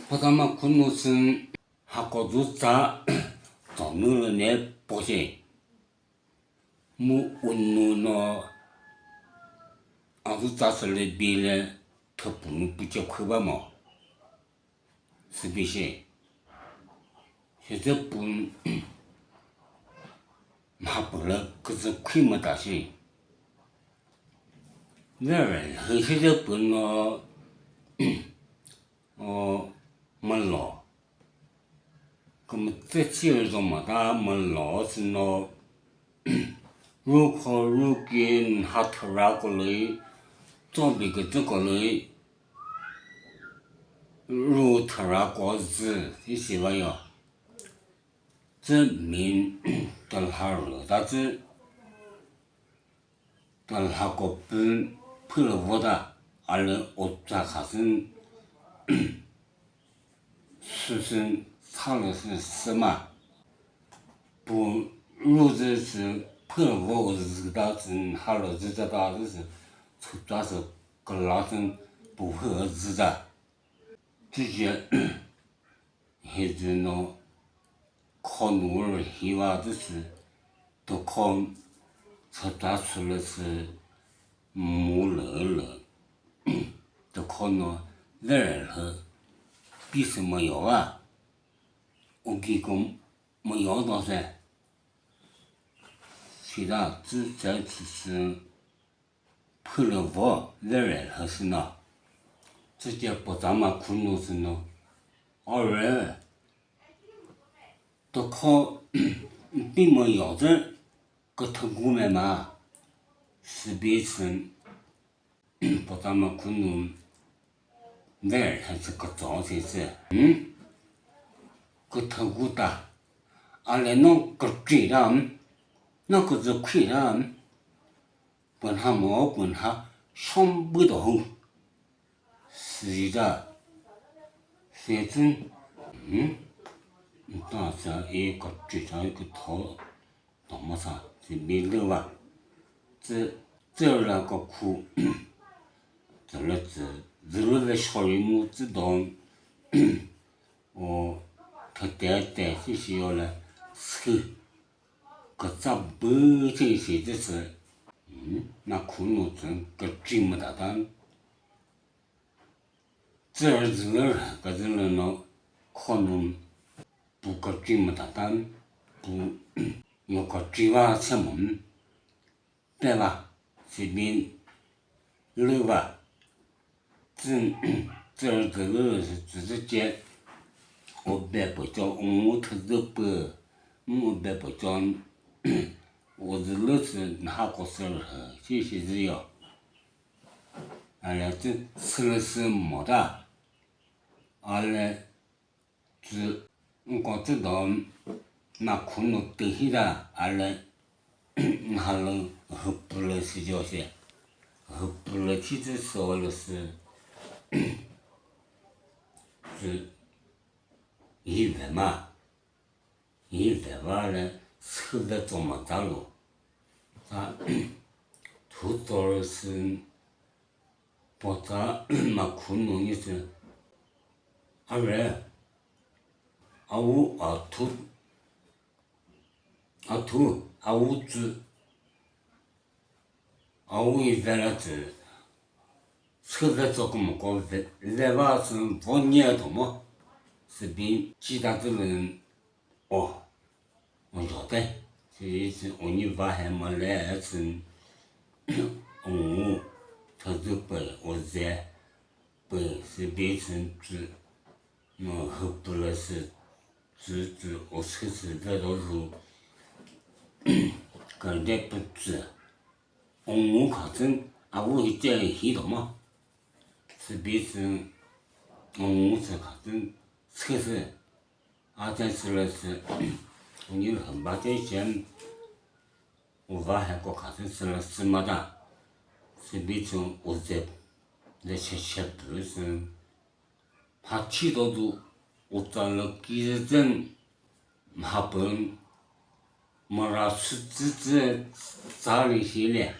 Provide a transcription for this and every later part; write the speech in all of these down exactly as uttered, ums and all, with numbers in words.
Potsa Makhunu sün hako zu tsa tsonü lü ne po shi. Mu unu no a zu tsa sü lü bi lü thüpunu püche khü ba mo. Sübi shi. Shi zü pun mha pü lü küzü khui müta shi. Very hü shi zü pun no o mülo. Kümütsü chiri zo müta mülo sü no. Ru kho ru ki nha thüra ko lü, tsobi kütsü ko lü, ru thüra ko zü, isi va yo. Zü min tülha rü ta zü, tülha ko pü phü lü vo ta, a lü o tsa kha sün, sü sün sa lü sü sü ma. Pu lu zü sü phü vo zü ta sü ha lü zü ta ta zü sü chü ta sü küla sü pu phü zü ta. Tüce hi zü no kho nu rü hi va zü sü tükho chü ta sü lü sü mu lü lü tükho no very lü pi sü müyo va. Uki küm müyo do se. Sida zü zü zü sü phü lü vo very lü sü no. Zü ce Potsa Makhunu sü no. Ore. Tükho pi müyo zü küthü gu me ma. Sübi sü Potsa Makhunu very lü sü kütso sü sü. Hmm? Küthü gu ta. A lü no kütri ta. No küzü khui ta. Pü nha mo pü nha shom bü do hu. Süzi ta. Süzi. Hmm? Ta sa e kütri ta e kütho. Toma sa, si mi lü va. Zü, zü la ko khu. Zü lü zü, zü lü ve shori mu zü don. O, thate te si si yo le, sü. Kütsa bü si si zü sü. Hmm, na khu nu zü, kütri mu ta ta. Zü rüzü lü rhe küzü lü no kho nu pu kükri müta ta pu yo kükri va se mo pe va si bi lü va zü zü rüzü lü rhe zü zü ce o be pü cho o ngu thüzü pü mu o be pü cho o zü lü sü nha ko sü rhe shi shi zü yo. A lü tsü sülüsü mo ta. A lü tsü nko tsü do na khu nu tü hi ta. A lü nha lü hüpülü sü jo shi. Hüpülü thi tsü sülüsü tsü yi ve ma. Yi ve va lü sü ve tso ma ta lo. Ta thu tso lü sü po ta ma khu nu nyi sü a ve a wu a thu a thu a wu tsü. A wu yi ve la tsü, sü ve tso kümüko ve, ve va sü vo nye to mo. Sü bi chi ta tsü lü o, o jo te. Sü yi sü o nyi va he mo le sü, o ngu, thüzü pü, o ze pü, sü bi sü tsü, no hüpülü sü, tsü tsü, o sü sü ve do zu, künde pü tsü. Ongu kha tsü, a wu hi ce hi do ma. Sü bi sü, ongu sü kha tsü, sü sü. A ce sü lü sü, ongi lü hümba ce ce, u va he ko kha tsü sü lü sü ma ta. Sü bi sü u ze, ze che che pü sü. Mha thi do du u tsa lü ki zü zün mha pün mora sü tsü tsü tsa lü shi le.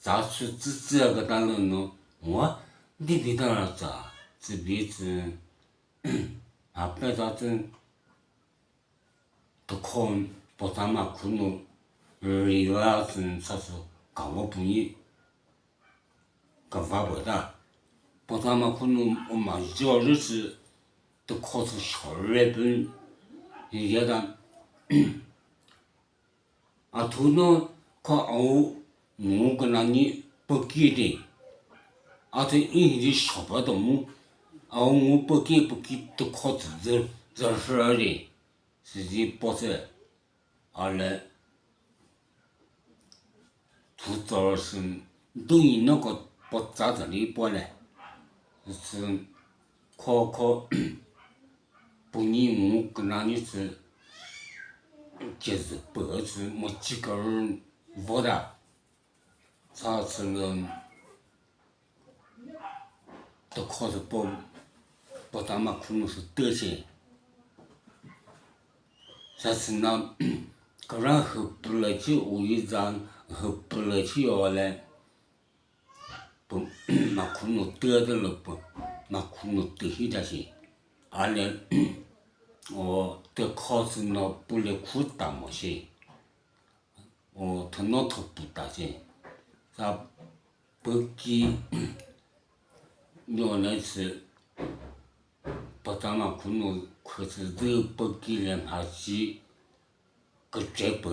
Tsa sü tsü tsü küta lü no wa di bi ta la tsa tsü bi tsü ha pe ta tsü tükhon pota ma khunu riva tsü sa sü ka vo pu ni ka va bo ta. Pota ma khunu o ma jo ri sü tükho sü shore pü ni ya ta. Athu no kha au ngu künani püki de. Athe i hi di shapa do mu au ngu püki püki tükho tsü zü zü shira de. Süzi po sü ale thu tsoro sü du ni no ko po tsa tsali po le. Sü kho kho pü ni mu künani sü cezü pü sü mo chikar voda. Sa sü lü tükho sü po pota ma khunu sü tü shi. Sa sü na kara hüpülü chi uyi zan hüpülü chi yo le. Pü ma khunu tü de lü pü ma khunu tü hi da shi. Ale o tükho sü no pü le khu ta mo shi. O thüno thopü ta shi. Sa püki yo ne sü pota ma khunu khü sü zü püki le mha shi küche pü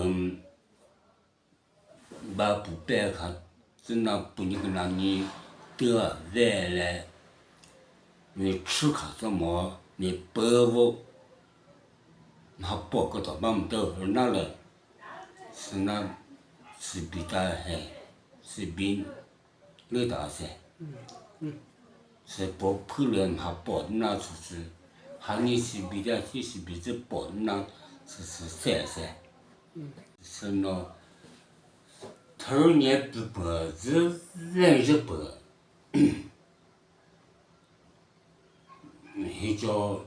ba pu pe kha tsü na pü ni künani tüa ve le mi chü kha tsü mo mi pü vo mha po kü to ba mu tü hü na le sü na sü bi ta he sü bi lü ta se. Sü po phü lü mha po na sü sü ha ni sü bi ta hi sü bi zü po na sü sü se se. Sü no thürü nye pü pü zü zeng zü pü. Hi cho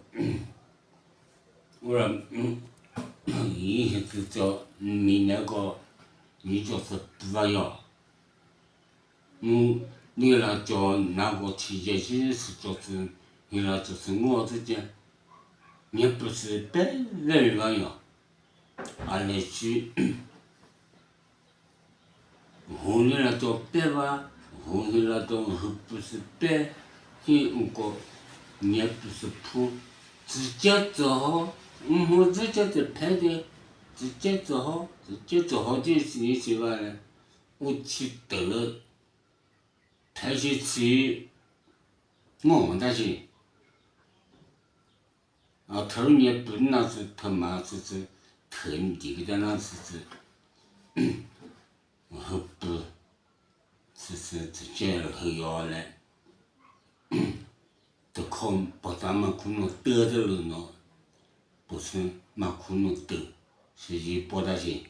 ura yi hi tsü cho mi ne ko yi cho sü pü va yo. Mu ni la cho na ko chi je shi sü cho sü hi la cho sü ngo tsü je. Nye pü sü pe ve va yo. A le shi Hu ni la cho pe va, hu hi la cho hü pü sü pe, hi uko nye pü sü phu, tsü che tsü ho, mhu tsü che tsü phe de, tsü che tsü ho, tsü che tsü ho de si ni si va le, u chi tü lü, phe shi tsi, ngo mo ta shi. A thürü nye pü na sü thüma sü sü thün di küta na sü sü hüpü sü sü tsü che hü yo le tükhon pota ma khunu tü tü lü no pü sü ma khunu tü sü ji pota shi.